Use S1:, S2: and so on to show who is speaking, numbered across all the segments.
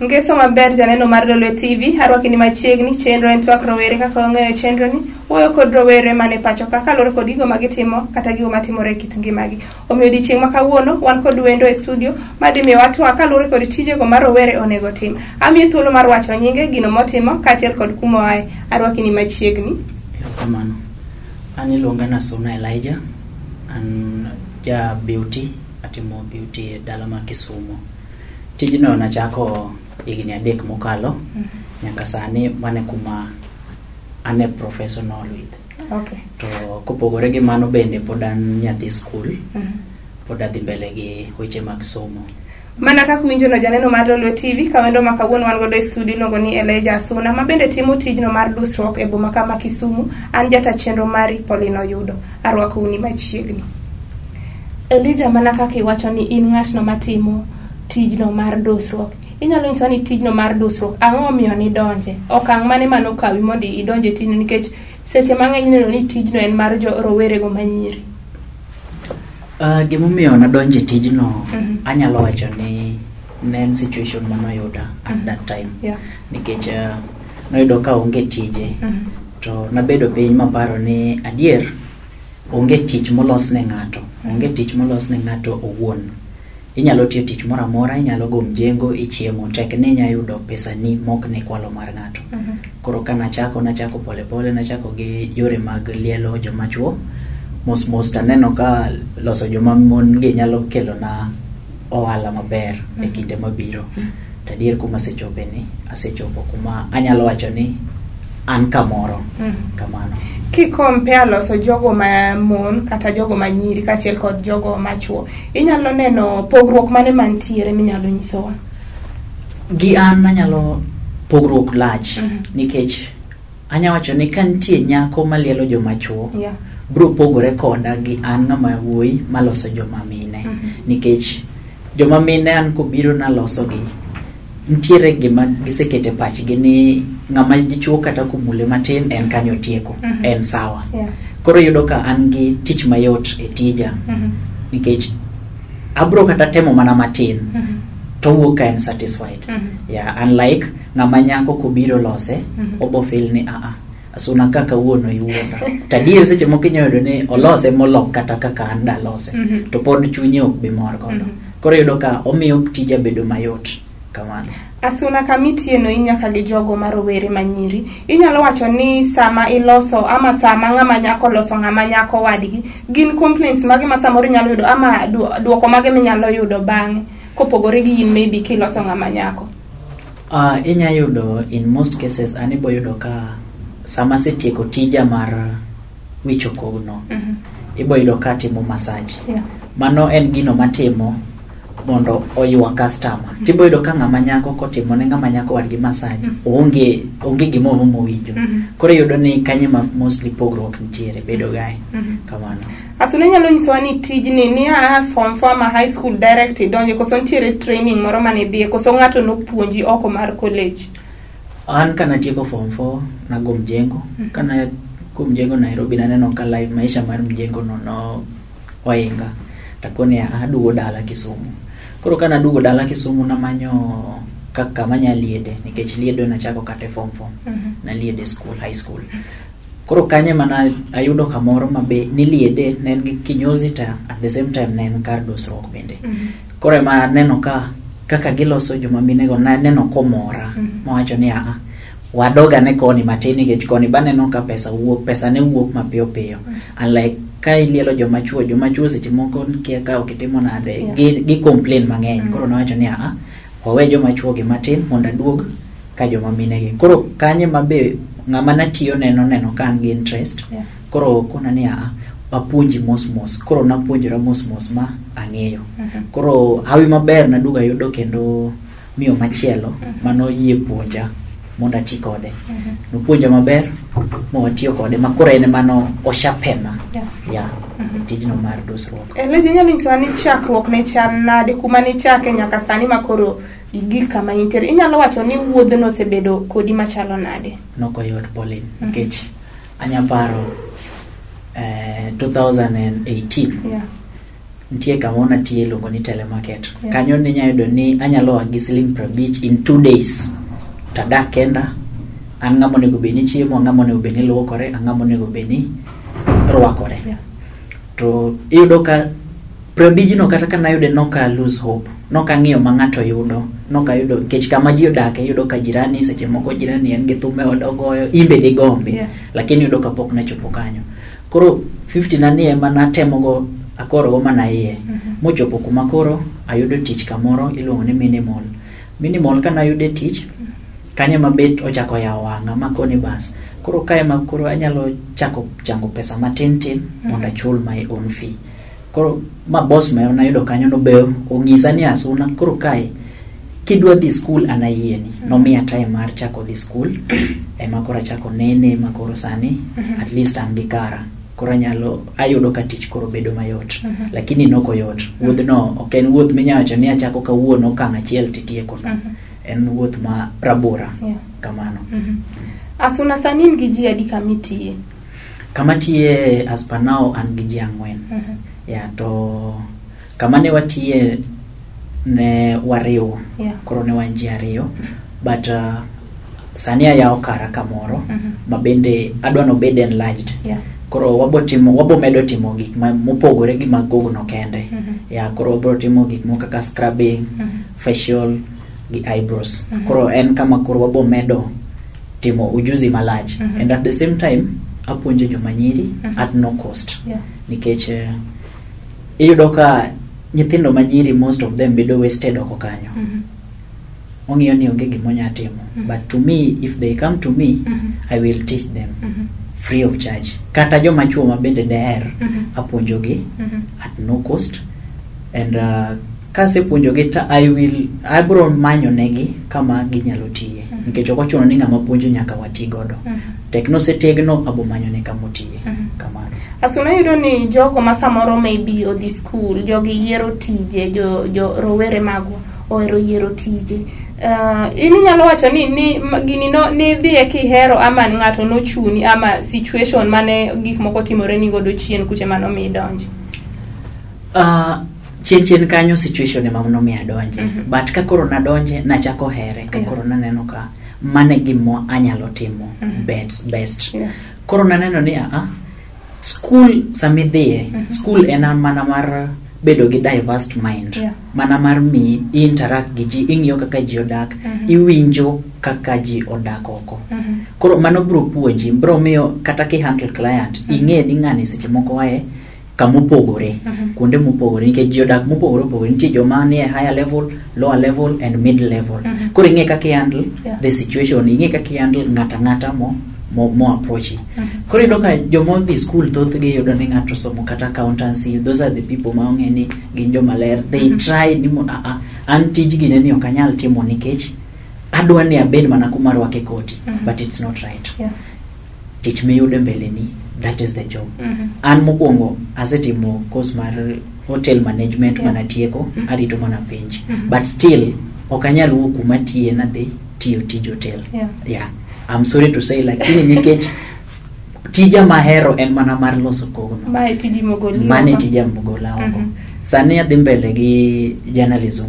S1: Ngeso maber janeno mar Lolwe TV, arwaki ni machiegni, chenro en twak rowere kaka ong'eyo chenro ni, wuoyo kod rowere mane pacho ka kaluwore kod gigo ma gitimo kata gigo matimore e kit ngimagi. Omiyo odiechieng' ma kawuono wan kod wendo e studio madhi miyowa twak kaluwore kod tijego ma rowere onego otim. Amiyi thuolo mar wacho nyinge, gino motimo kaachiel kod kuma oaye. Arwaki ni machiegni.
S2: Erokamano. An iluonga Nasuna Elijah. An ja beauty, atimo beauty e dala ma Kisumu. Tijno nachako higni 3 mokalo, nyaka sani mane kuma an e professional with. To kopogore gi mano bende pod an nyathi skul, pod adhi mbele gi weche mag somo.
S1: Mana kaka uwinjono janeno mar Lolwe TV, ka wendo ma kawuono wan godo e studio iluongo ni Elijah Asuna, ma bende timo tijno mar dusruok e boma kama Kisumu. An jata chenro mari Pauline Oyudo. Arwakou ni machiegni. Elijah, mana kaka iwacho ni in ng'atno matimo tijno mar dusruok, inyalo nyisowa ni tijno mar dusruok ang'o momiyo nidonje? Okang' mane manokawi mondo idonje e tijno, nikech seche mang'eny ineno ni tijno en mar jo rowerego manyiri.
S2: Gimomiyo nadonjo e tijno, anyalo wacho ni ne en situation manoyuda at that time. Nikech noyudo ka onge tije. To nabedo piny maparo ni adier onge tich molos ne ng'ato. Onge tich molos ne ng'ato owuon. Inyalo tiyo tich moro amora, inyalo go mjengo, ichiemo, tek ni inya yudo pesani mok ni kwalo mar ng'ato. Koro ka nachako, nachako pole pole, nachako gi yore mag lielo joma chuo. Mos mos taneno ka loso joma mon gi nyalo kelo na ohala maber e kinde mabiro. To adier kuma asechope ni, asechopo kuma anyalo wacho ni an kamoro. Kamano.
S1: Kikompea loso jogo ma mon kata jogo ma nyiri kaachiel kod jogo ma chuo, inyalo neno pogruok mane mantiere minyalo nyisowa?
S2: Gi an anyalo pogruok lach, nikech anya wacho ni ka nitie nyako malielo joma chuo, bro pogore koda gi an ng'ama wuoyi maloso joma mine. Nikech joma mine an kobiro naloso gi, nitiere gima gisekete pachgi ni ng'ama dichuo kata komule matin en kanyo tieko, en sawa. Koro iyudo ka an gi tich mayot e tija, nikech abro kata temo mana matin, to owuok ka en satisfied. Yeah, unlike ng'ama nyako kobiro lose, obo feel ni aa, Asuna ka kawuono iwuonda. To adier seche moko inyalo yudo ni olose molok kata kaka an dalose, to pod chunye ok bi mor godo. Koro iyudo ka omiyo tija bedo mayot kamano.
S1: Asuna, kama itieno in nyaka gi jogo ma rowere manyiri, inyalo wacho ni sama iloso ama sama ng'ama nyako loso ng'ama nyako wadgi, gin complaints mage ma samoro inyalo yudo ama duoko mage minyalo yudo bang'e kopogore gi in maybe kiloso ng'ama nyako?
S2: Inya yudo in most cases an ibo yudo ka sama asetieko tija mar wicho kogno, ibo yudo ka atimo massage. Mano en gino matimo mondo oywa customer. Tibo yudo ka ng'ama nyako kotimo ne ng'ama nyako wadgi massage, onge gimoro mowinjo. Koro iyudo ni kanyo ma mostly pogruok nitiere bedo gae. Kamano.
S1: Asuna, inyalo nyisowa ni tijni ni a form 4 ama high school direct idonje, koso nitiere training moro mane idhiye, koso ng'ato nopuonji oko mar college?
S2: An kanatieko form 4 nago mjengo. Kanago mjengo Nairobi, naneno ka life maisha mar mjengo no no oinga. Takoni aduogo dala Kisumu. Koro kanaduogo dala Kisumu namanyo kaka manya liede, nikech liedo nachako kata e form 4. Naliede school, high school. Koro kanyo mana ayudo kamoro mabe niliede, ne en gi kinyozi to at the same time ne en kar dusruok bende. Koro ema aneno ka kaka giloso joma minego, naneno komora, mawacho ni aa, wadog ane koni matin, nikech koni baneno ka pesa wuok, pesa ne wuok mapiyo piyo. Unlike ka ilielo joma chuo, joma chuo seche moko kia ka ok itimo nade, gi complain mang'eny. Koro nawacho ni aa, wawe joma chuo gi matin mondo aduog ka joma mine gi. Koro kanyo ma be ng'ama natiyo neno neno ka an gi interest. Koro kona ni aa, apuonji mos mos. Koro napuonjora mos mos ma ang'eyo. Koro hawi maber naduogo ayudo kendo miyo machielo manoyie puonja mondo ati kode. Nopuonja maber ma watiyo kode ma koro en ema oshapena. Yeah, tijno mar dusruok.
S1: Elijah, inyalo nyisowa ni chakruok ne chal nade, kuma nichake nyaka sani ma koro igik kama intiere? Inyalo wacho ni wuodhno osebedo kodi machalo nade?
S2: Nokoyot, Pauline, nikech anya paro 2018. Nitie kama natiye iluongo ni telemarket.
S1: Yeah.
S2: Kanyo ninya yudo ni anyalo a gi siling 50 in 2 days tadak kenda. An ng'ama onego bed ni chiemo, an ng'ama onego bed ni luokore, an ng'ama onego bed ni rwakore. To iyudo ka prabijno kata ka nayude noka lose hope, nokang'iyo ma ng'ato yudo, nokayudo nikech kama ji odake iyudo ka jirani, seche moko jirani en gi thum e ode ogoyo, in be digombi. Lakini iyudo ka pok nachopo kanyo. Koro 50 na ni ema natemogo akorogo mana iye. Mochopo kuma koro ayudo tich kamoro iluongo ni Minimal. Minimal kanayude tich, kanyo ema bet ochako yawo wang'a makoni bas. Koro kae ema koro anyalo chako chango pesa matin tin mondo achul my own fee. Koro ma boss ma nayudo kanyo no be onyisa ni, "Asuna, koro kae kidwa dhi school an ayieni." Nomiya time mar chako dhi school ema koro achako nene ma koro sani at least an gi kara. Koro anyalo ayudo ka tich koro bedo mayot. Lakini nokoyot. Wuodhno ok en wuoth minya wacho ni achako kawuono okang' achiel titieko no. En wuoth ma rabora. Kamano.
S1: Asuna, sani in gi ji adi kamitiye?
S2: Kama tiye as per now an gi ji 4. Ya, to kama ne watiye ne wariwo. Koro ne wan ji 2. But sani ayawo kara kamoro ma bende adwa nobed enlarged. Koro wabo medo timo gik ma mopogore gi mag kogno kende. Ya, koro wabro timo gik moko kaka scrubbing, facial gi eyebrows. Koro en kama koro wabo medo timo ujuzi malach. And at the same time apuonjo joma nyiri at no cost. Nikech iyudo ka nyithindo ma nyiri, most of them bedo wasted oko kanyo. Ong'iyo ni onge gima onya timo. But to me, if they come to me, I will teach them free of charge. Kata joma chuo ma bende deher, apuonjogi at no cost. And kasepuonjogi to I will abro manyo negi kama ginyalo tiye. Nikech ok ochuno ni ng'ama puonjo nyaka wati godo. Tek nosetegno abo manyo ne kama otiye. Kamano.
S1: Asuna, yudo ni jogo ma samoro maybe odhi school, jogi yiero tije, jo rowere magwa ohero yiero tije. In inyalo wacho ni gini no nidhiye kihero ama ng'ato nochuni ama situation mane gik moko timore ni godo chien kuche manomiyi donjo?
S2: Chien chien kanyo situation ema nomiyo adonje. But ka koro nadonje nachako here ka koro naneno ka mane gima anyalo timo best. Koro naneno ni aa, school samidhiye, school en mana mar bedo gi diverse mind. Mana mar mi interact gi ji, ing'iyo kaka ji odak, iwinjo kaka ji odak oko. Koro mano bro puonji, bro miyo kata ki handle client, ing'e ni ng'ani seche moko ae kamopogore, kuonde mopogore, nikech ji odak mopogore opogore. Nitie joma nie higher level, lower level and mid level. Koro ing'e kaka i handle the situation, ing'e kaka i handle ng'ata ng'ata mo approachi. Koro iyudo ka joma odhi school thothgi iyudo ni ng'ato somo kata accountancy, those are the people ma ong'e ni gin joma ler. They try ni mo an tij gine ni ok anyal timo nikech adwa ni abed mana kuma arwake koti. But it's not right. Tich miyudo e mbele ni, that is the job. An mokwongo asetimo course mar hotel management manatieko, arito mana penj. But still ok anyal wuok kuma tiye nadhi tiyo tij hotel. Yeah. I'm sorry to say, lakini nikech tija mahero en mana mar loso kogno.
S1: Mae tiji mogoli
S2: Mane
S1: oko.
S2: tija mogola oko. Sani adhi mbele gi journalism.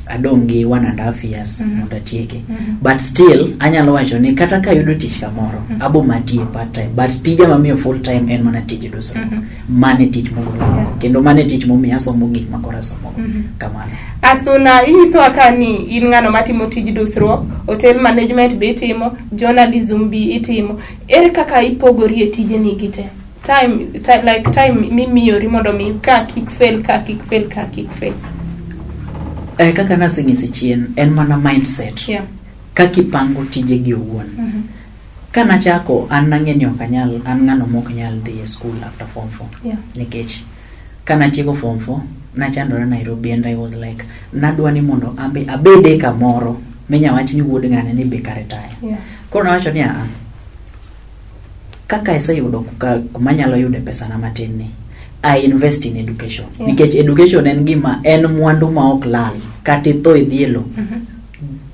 S2: Adong' gi 1.5 years mondo atieke. But still anyalo wacho ni kata kayudo tich kamoro, abo matiye part time, but tija mamiyo full time en mana tij dusruok. Mane tich mogola oko. Kendo mane tich momiyo asomo gik makoro asomogo. Kamano.
S1: Asuna, inyisowa ka ni in ng'ano matimo tij dusruok, hotel management be itimo, journalism be itimo. Ere kaka ipogori e tijeni gi te? Time, like time mimiyori mondo mi ka kik fail, ka kik fail, ka kik fail.
S2: Kaka naseng'isi chien, en mana mindset. Kaka ipango tijegi owuon. Kanachako, an nang'e ni ok anyal, an ng'ano mok nyal dhi e school after form 4. Nikech kanatieko form 4, nachandora Nairobi and I was like, nadwa ni mondo ambe abede kamoro minya wach ni wuod ng'ane ni be kare taya. Koro nawacho ni aa, kaka aseyudo kuma anyalo yude pesana matin ni, I invest in education. Nikech education en gima en mwandu ma ok lal. Kata itho idhi e lo,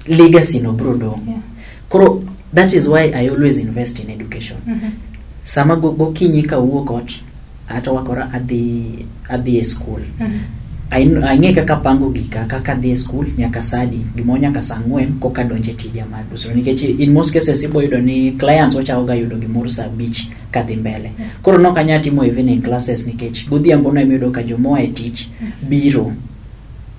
S2: legacy no bro dong'. Koro that is why I always invest in education. Sama gokinyi kawuok ot, Atwakora adhi e school. Ang'e kaka apango gika kaka adhi e school nyaka sa adi, gimoro nyaka sa 4 koka adonjo e tija mar dusruok. Nikech in most cases ibo yudo ni clients wachako ga yudo gimoro sa 5 kadhi mbele. Koro nok anyal timo evening classes nikech godhiambo no ema iyudo ka jomoa e tich biro.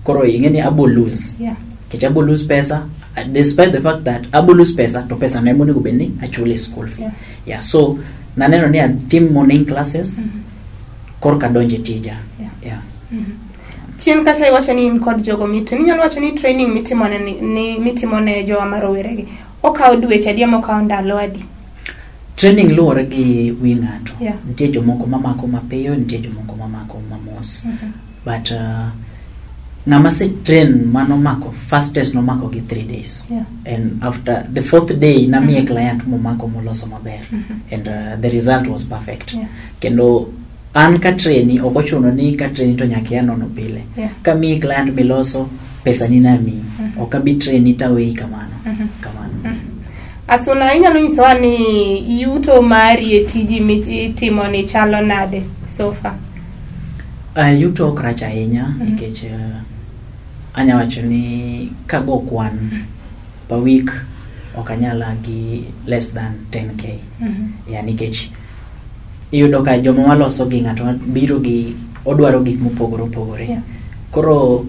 S2: Koro ing'e ni abo lose. Nikech abo lose pesa, despite the fact that abo lose pesa, to pesa no ema onego bed ni achule school fee. Yeah, so naneno ni atim morning classes, korka adonjo e tija. Yeah.
S1: Chien kacha iwacho ni in kod jogo mitimo. Inyalo wacho ni training mitimo ne jowa ma roweregi okawo dweche adi ama okawo ndalo adi?
S2: Training luwore gi wi ng'ato. Nitie jomoko mamako mapiyo, nitie jomoko mamako mamos. But ng'ama se train mano mako fastest nomako gi 3 days. And after the 4th day namiye client momako moloso maber. And the result was perfect. Kendo an ka traini ok ochuno ni ka traini to nyaka ia nono pile. Ka miyi client miloso pesa ni namiyi. Ok abi traini taweyi kamano. Kamano.
S1: Asuna, inyalo nyisowa ni yuto mari e tiji mitimo ni chalo nade so far?
S2: Yuto ok rach ahinya nikech anya wacho ni kago kwan per week ok anyal gi less than 10k. Yeah, nikech iyudo ka joma waloso gi ng'ato biro gi odwaro gik mopogore opogore. Koro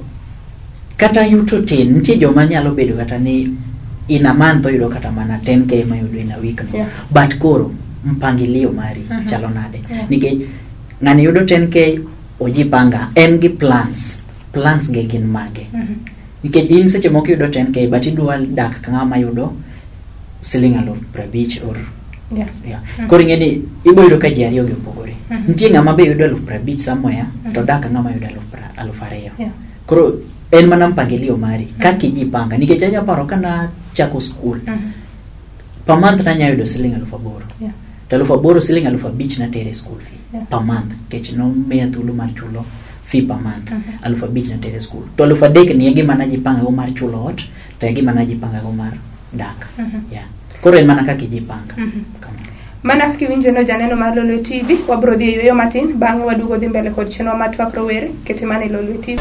S2: kata yuto tin, nitie joma nyalo bedo kata ni in a month oyudo kata mana 10k mayudo in a week no. But koro mpangilio mari chalo nade? Nikech ng'ani yudo 10k ojipanga, en gi plans. Plans ge gin mage? Nikech in seche moko iyudo 10k but idwa dak ka ng'ama yudo siling 50,000 or Koro ing'e ni ibo yudo ka ji ariyo gi opogore. Nitie ng'ama be yudo 50,000 somewhere to dak ka ng'ama yudo 2,000. Koro en mana mpangilio mari kaka ijipanga. Nikech anya paro kana chako school per month nanya yudo siling 8,000. To 8,000 siling 5,000 natere school fee per month. Nikech nomiya thuolo mar chulo fee per month. 5,000 natere school. To 3,000 ni e gima najipanga go mar chulo ot, to e gima najipanga go mar dak. Koro en mana kaka ijipanga.
S1: Mana kaka iwinjo no janeno mar Lolwe TV, wabro dhi e yueyo matin, bang'e waduogo dhi mbele kod chenro mar twak rowere, kete mana e Lolwe TV.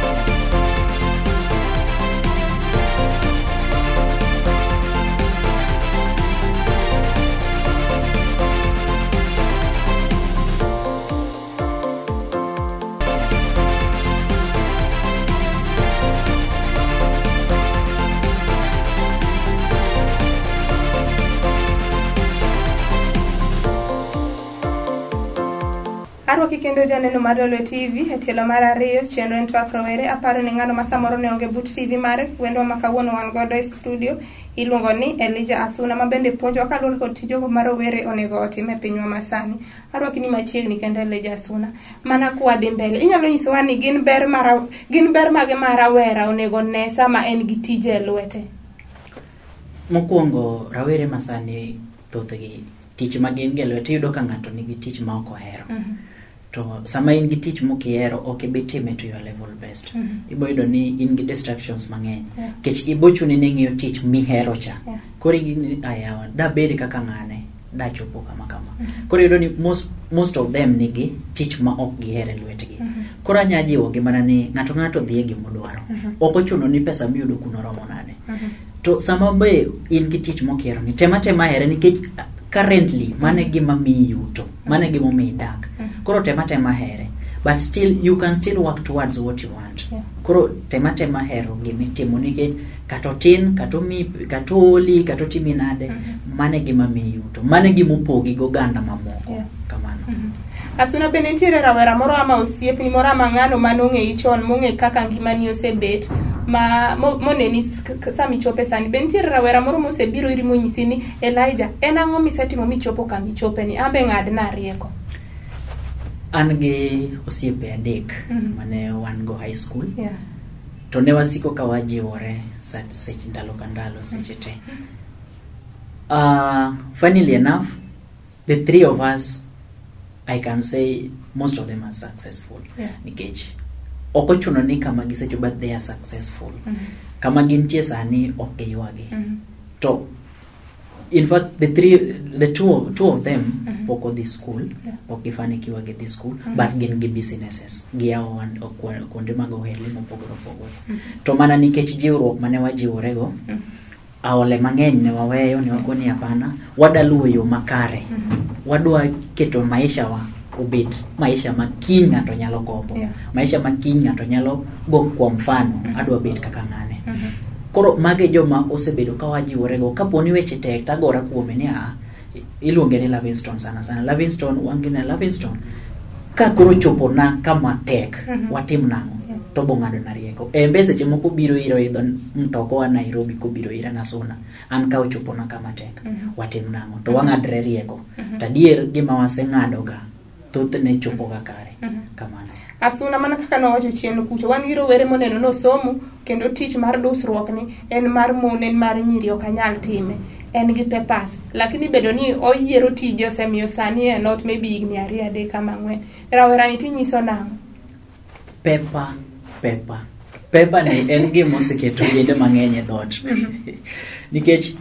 S1: Arwaki kendo janeno mar Lolwe TV e tielo mar 2 chenro en twak rowere. Aparo ni ng'ano ma samoro ne onge but TV mare, wendwa ma kawuono wan godo e studio iluongo ni Elijah Asuna ma bende puonjowa kaluwore kod tijego ma rowere onego otim e pinywa masani. Arwaki ni machiegni kendo Elijah Asuna. Mana kwadhi mbele, inyalo nyisowa ni gin ber mage ma rawera onego ne sama en gi tije e lwete?
S2: Mokwongo rawere masani thothgi tich ma gin go e lwete iyudo ka ng'ato nigi tich ma ok ohero. To sama in gi tich mokihero ok ibi time to your level best. Ibo yudo ni in gi distractions mang'eny. Nikech ibo chuni ni ing'iyo tich mihero cha. Koro ayawa dabed kaka ng'ane dachopo kama kama. Koro iyudo ni most of them nigi tich ma ok gihero e lwetgi. Koro anya jiwogi mana ni ng'ato ng'ato dhi e gimodwaro. Ok ochuno ni pesa miyudo kuno romo nade. To sama be in gi tich mokihero ni tema tema here nikech currently mane gima miyi yuto, mane gima omiyi dak. Koro tema tema here, but still you can still work towards what you want. Koro tema tema hero gimitimo nikech kata otin, kata omi, kata ooli, kata otimi nade, mane gima miyi yuto, mane gima opogi gi oganda mamoko. Kamano.
S1: Asuna, bende nitiere rawera moro ama osiepni moro ama ng'ano manong'eyi chon, mong'e kaka ngimani osebet, ma moneni sama ichope sani? Be nitiere rawera moro mosebiro iri monyisi ni Elijah, en ang'o misetimo michopo kama ichope ni? Ambe ng'adna rieko.
S2: An gi osiepe 3 mane wan go high school. To ne wasiko ka wajiwore seche ndalo ka ndalo seche te. Funnily enough, the 3 of us, I can say most of them are successful. Nikech ok ochuno ni kama gisechopo, but they are successful. Kama gintie sani ok giywagi. To in fact the two of them Pok odhi school, pok gifanikiwa gidhi school, but gin gi businesses, giyawo kuonde mag ohelni mopogore opogore. To mana nikech jiwruok mane wajiworego, aole mang'eny ne waweyo, ne wakoni hapana, wadwa luwo yo makare, wadwa keto maisha wa obed maisha ma kiny ng'ato nyalo gombo, maisha ma kiny ng'ato nyalo go kwa mfano, adwa bet kaka ng'ane. Koro mage joma osebedo ka wajiworego. Kapo ni weche tek, tagora kuome ni a iluonge ni Livingston, sana sana Livingston, wangine Livingston, ka koro chopo na kama tek, watim nang'o? To bong'ado na rieko embe. Seche moko biro iro idho mtoka wa Nairobi kobiro ira Nasuna, an ka ochopo na kama tek, watim nang'o? To wang'adre rieko. To adier gima waseng'ado ga thothne chopo ga kare. Kamano.
S1: Asuna, mana kaka nowacho chien kucho, wan gi rowere moneno nosomo kendo tich mar dusruok ni en mar mon, en mar nyiri, ok anyal time, en gi papers, lakini bedo ni oyiero tije osemiyo sani en not maybe higni 2, 3 kama 4. Rawera ni tinyiso nang'o?
S2: Paper, paper, paper ni en gima oseketo ojende mang'eny e dhoot, nikech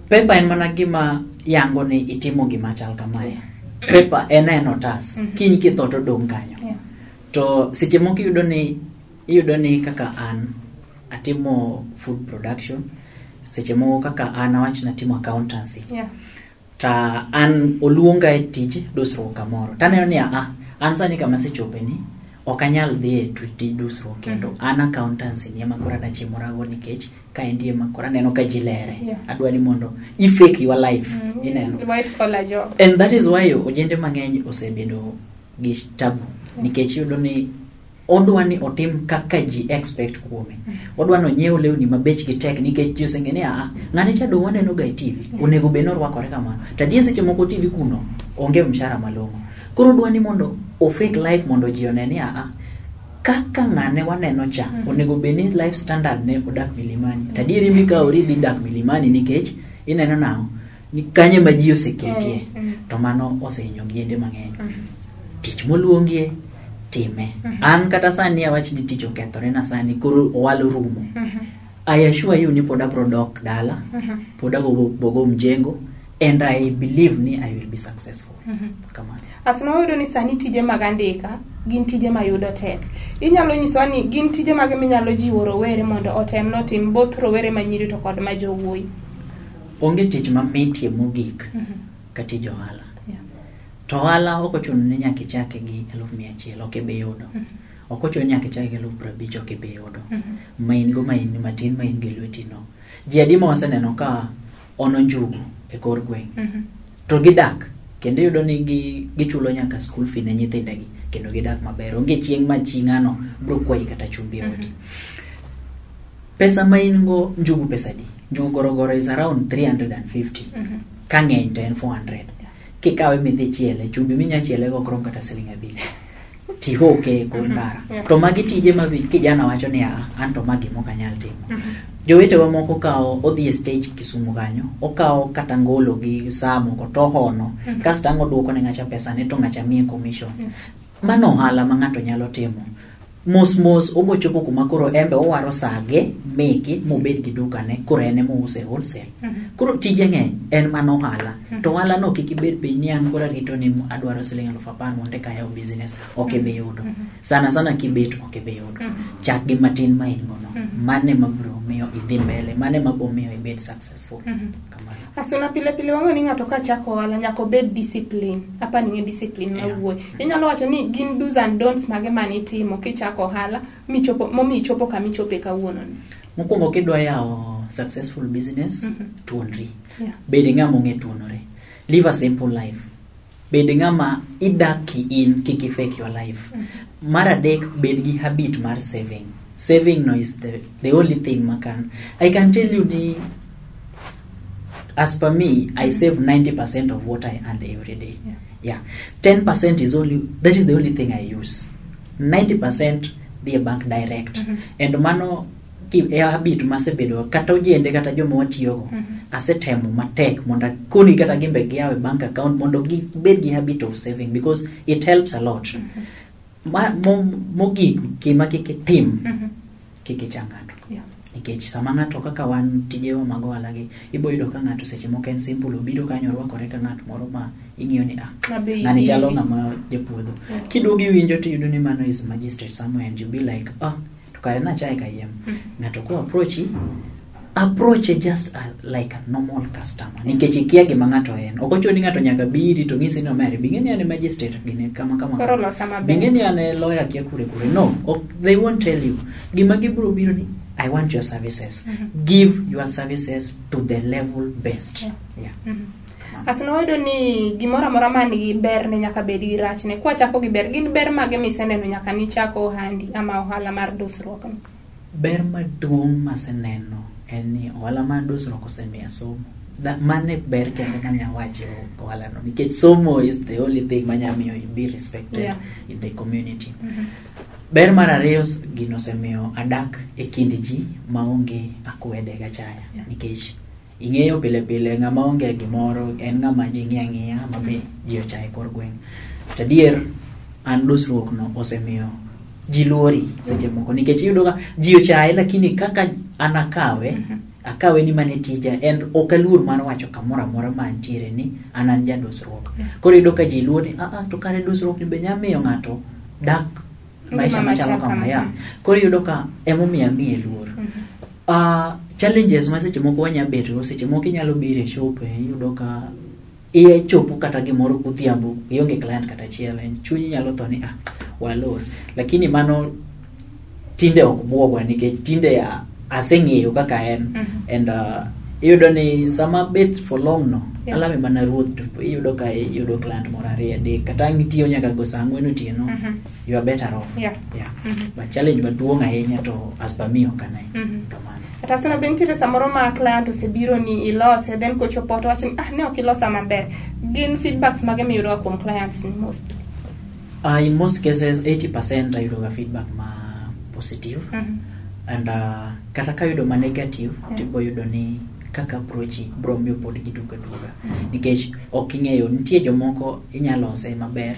S2: paper en mana gima yango ni itimo gima chal kamae. Paper en en otas, kiny kitho to dong' kanyo. To seche moko iyudo ni kaka an atimo food production, seche moko kaka an awach natimo accountancy, ta an oluonga e tij dusruok kamoro, taneno ni aa, an sani kama asechope ni ok anyal dhi e tij dusruok kendo. An accountancy ni ema koro adachimorago, nikech kaendi ema koro aneno ka ji lere. Adwa ni mondo i fake your life, ineno.
S1: White collar job.
S2: And that is why ojende mang'eny osebedo gi tabu, nikech iyudo ni odwa ni otim kaka ji expect kuome, odwa ni onyiew lewni ma bechgi tek, nikech ji oseng'e ni aa, ng'ane cha dong waneno ga e TV, onego bed ni orwakore kamano. To adier seche moko TV kuno onge mshahara malong'o. Koro odwa ni mondo o fake life mondo ji one ni aa, kaka ng'ane waneno cha, onego bed ni life standard ne odak milimani. To adieri mikawori dhi dak milimani nikech ineno nang'o ni kanye ma ji oseketie. To mano osehinyo ojende mang'eny. Tich moluongie, time. An kata sani awach ni tich okethore na sani, koro owalo rumo, I assure you ni pod abro dok dala, pod ago bogo mjengo, and I believe ni I will be successful. Kamano.
S1: Asuna, wayudo ni sani tije mag andika gin tije mayudo tek. Inyalo nyisowa ni gin tije mage minyalo jiwo rowere mondo otem notim, both rowere manyiri to kod ma jowuoyi?
S2: Onge tich mamitie mogik ka tij ohala. To ohala ok ochuno ni nyaka ichake gi 100,000, ok ibi yudo. Ok ochuno ni nyaka ichake gi 50,000, ok ibi yudo. Ma in go, ma in matin, ma in gi lweti no. Ji adi ma waseneno ka ono njugu e kor gweng' to gidak, kendo iyudo ni gichulo nyaka school fee ne nyithindegi, kendo gidak maber. Onge chieng' ma chi ng'ano bro kwayi kata chumbi e odi. Pesa ma in go, njugu pesa adi? Njugu gorogoro is around 350, ka ng'eny to en 400. Kikawe midhi chiele, chumbi minya chiele go ok rom kata siling 5, tihoke e kor ndara. To magi tije ma kijana wacho ni aa, an to ma gima ok anyal timo. Jowetewa moko kawo odhi e stage Kisumu kanyo, okawo kata ngolo gi saa moko to ohono, kasto ang' oduoko ne ng'acha pesa ne, to ng'acha miye commission. Mano ohala ma ng'ato nyalo timo mos mos, obo chopo kuma koro embe owaro sage meke mobed gi dukane, koro en ema ouse wholesale. Koro tije ng'eny, en mana ohala. To ohala no kik ibed piny ni an koro arito ni adwaro siling 10,000 mondo eka ayaw business, ok ibi yudo. Sana sana kibet ok ibi yudo. Chak gi matin ma in gono, mano ema biro miyo idhi mbele, mano ema biro miyo ibed successful. Kamano.
S1: Asuna, pile pile wang'eyo ni ng'ato ka chako ohala nyaka obed discipline. Apa ni ng'e discipline
S2: Yeah.
S1: mawuoyo. Inyalo wacho ni gin do's and don'ts mage manitimo kichako ohala michopo momiyo ichopo kama ichope kawuono ni?
S2: Mokwongo, kidwa yawo successful business, tuonri. Bed ng'ama ong'e tuonore. Live a simple life. Bed ng'ama idak ki in, kik i fake your life. Mar adek, bed gi habit mar saving. Saving no is the only thing ma can I can tell you ni as per me, I save 90% of what I earn every day. Yeah, 10% is only, that is the only thing I use. 90% dhi e bank direct. And mano e habit masebedo, kata ojende kata joma watiyogo, asetemo matek mondo akoni kata gimbe giyaw e bank account mondo gibed gi habit of saving, because it helps a lot. Mogik, gima kik itim, kik icha ng'ato. Nikech sama ng'ato kaka wan tijewa mag ohala gi, ibo yudo ka ng'ato seche moko en simple, obiro kanyo orwakore ka ng'at moro ma ing'iyo ni ah,
S1: Mabe
S2: ng'ani chalo
S1: ibi.
S2: ng'ama japuodho.
S1: Yeah.
S2: Kiduogo iwinjo tiyudo ni mano is magistrate somewhere and you be like, ah, to kare nachaye kayiem. Ng'ato ko approachi, approach just like a normal customer nikech ikia gima ng'ato en. Ok ochuno ni ng'ato nyaka biri to ng'isi ni omera bi ing'e ni an e magistrate gine kama kama.
S1: Koro losa maber.
S2: Bi ing'e ni an e lawyer kia kure kure. No, ok, they won't tell you. Gima gibiro biro ni I want your services. Give your services to the level best.
S1: Yeah.
S2: Yeah.
S1: Asuna wayudo ni gimoro amora man gi berne nyaka bed gi rachne. Kwachako gi ber, gin ber mage miseneno nyaka nichako ohandi ama ohala mar dusruok ni?
S2: Ber maduong' maseneno en ni ohala mar dusruok osemiya somo. Mano e ber kende manya wacho e ohala no nikech somo is the only thing manya miyo you be respected
S1: Yeah.
S2: in the community. Ber mar ariyo, gino osemiyo adak e kind ji maonge akwede gachaya.
S1: Yeah.
S2: Nikech ing'eyo pile pile ng'ama onge gimoro en ng'ama ji ng'iyo ang'iya ma be ji ochaye kor gweng'. To adier an dusruok no osemiyo ji luori seche moko nikech iyudo ka ji ochaye lakini kaka an akawe, akawe ni mane tija en ok aluor mar wacho kamoro amora ma antiere ni an jadusruok. Koro iyudo ka ji luor ni ah, to kare dusruok ni be nya miyo ng'ato dak maisha
S1: Ngima
S2: machalo
S1: machal
S2: kama
S1: kama.
S2: ya. Koro iyudo ka emomiyo amiye luor. Challenges ma seche moko wanya betgo, seche moko inyalo biro e shop, iyudo ka iye chopo kata gimoro godhiambo ionge client kata achiel, en chunyi nyalo tho ni ah, walor. Lakini mano tinde ok buogwa nikech tinde aseng'eyo kaka en. And iyudo ni sama bet for long no,
S1: Yeah.
S2: alame mana ruoth to iyudo ka iyudo client moro ariyo adek kata ang' itiyo nyaka go saa ang'wen otieno, you are better off.
S1: Yeah.
S2: Yeah. But challenge maduong' ahinya to as per me ok ane. Kamano.
S1: Kata Asuna be nitiere samoro ma client osebiro ni ilose then kochopo to wacho ni ah ne ok ilosa maber. Gin feedbacks mage miyudo ga kuom clients ni mostly?
S2: In most cases 80% ayudo ga feedback ma positive. And kata kayudo ma negative, tibo yudo ni kaka approachi bro miyo pod giduogo aduoga. Nikech ok ing'eyo, nitie jomoko inyalose maber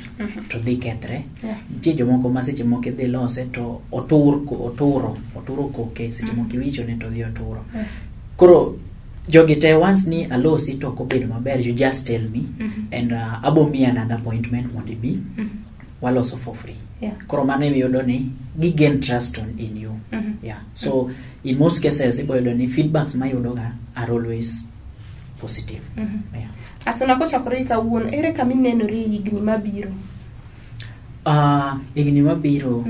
S2: to dhi kethre.
S1: Yeah.
S2: Nitie jomoko ma seche moko idhi lose to otur oturo, oturo koke, seche moko iwichone to dhi oturo. Koro jogi te once ni alosi to ok obedo maber, you just tell me and abo miyi another appointment mondo ibi waloso for free.
S1: Yeah.
S2: Koro mano iyudo ni gi gain trust on in you. Yeah. So in most cases ibo yudo ni feedbacks mayudo ga are always positive. Yeah.
S1: Asuna kochakore gi kawuono, ere kama inenori e higni mabiro?
S2: Higni mabiro,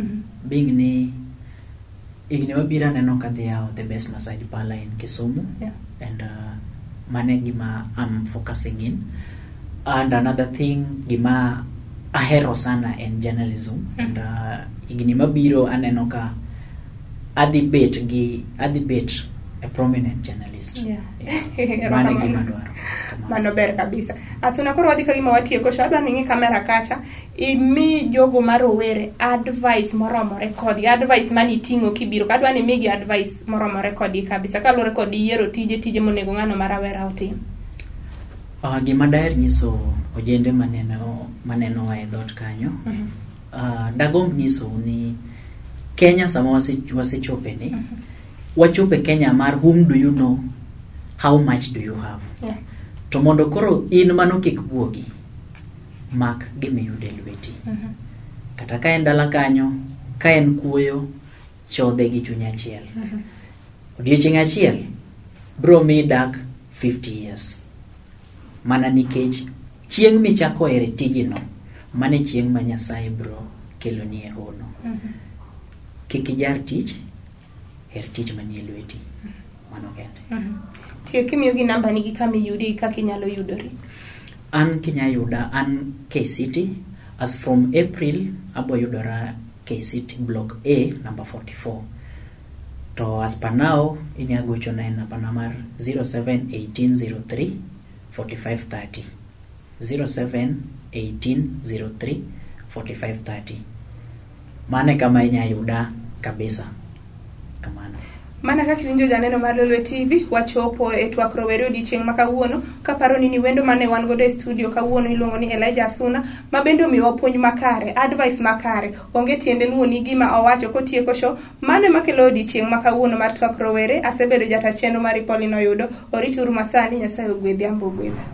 S2: being ni higni mabiro aneno ka dhi yawo the best massage parlor in Kisumu.
S1: Yeah.
S2: And mano e gima I'm focusing in. And another thing gima ahero sana en journalism. And higni mabiro aneno ka adhi bet a prominent journalist.
S1: Yeah.
S2: Yeah. Mano e gima adwaro. Kamano.
S1: Mano ber kabisa. Asuna koro wadhi ka gima watieko, so adwa ni ing'i kamera kacha, imi jogo ma rowere advice moromore kodgi, advice mane iting'o kibiro, adwa ni imigi advice moromore kodgi kabisa kaluwore kod yiero tije monego ng'ano ma rawera otim.
S2: Gima daher nyiso ojende manenowa e dhoot kanyo, dagomb nyisou ni Kenya sama wasechope ni, wachope Kenya mar whom do you know, how much do you have.
S1: Yeah.
S2: To mondo koro in mano kik buogi, mak gimiyudo e lweti. Kata ka en dala kanyo, ka en kuoyo, chodhe gi chuny achiel. Odiochieng' achiel bro mi dak 50 years. Mana nikech chieng' michako hero tijino, mano e chieng' ma Nyasaye bro keloni e hono. Kik ijar tich, her tich manie lweti. Mano kende.
S1: Tiek kimiyogi namba ni gi kama iyudi gi kaka inyalo yudori.
S2: An kinya yuda, an K-City. As from April, abo yudora K-City Block A, number 44. To as per now, inya gochona e namba na mar 071803 4530. 071803 4530. Mano e kama inya yuda kabisa. Kamano.
S1: Mana kaka iwinjo janeno mar Lolwe TV, wachopo e twak rowere odiochieng' ma kawuono. Kaparo ni wendo mane wan godo e studio kawuono iluongo ni Elijah Asuna, ma bende omiyowa puonj makare, advice makare. Onge tiende nuoni gima owacho kotieko show. Mano ema kelo odiochieng' ma kawuono mar twak rowere. Asebedo jata chenro mari Pauline Oyudo. Orituru masani, Nyasaye ogwedhi, ambo ogwedha.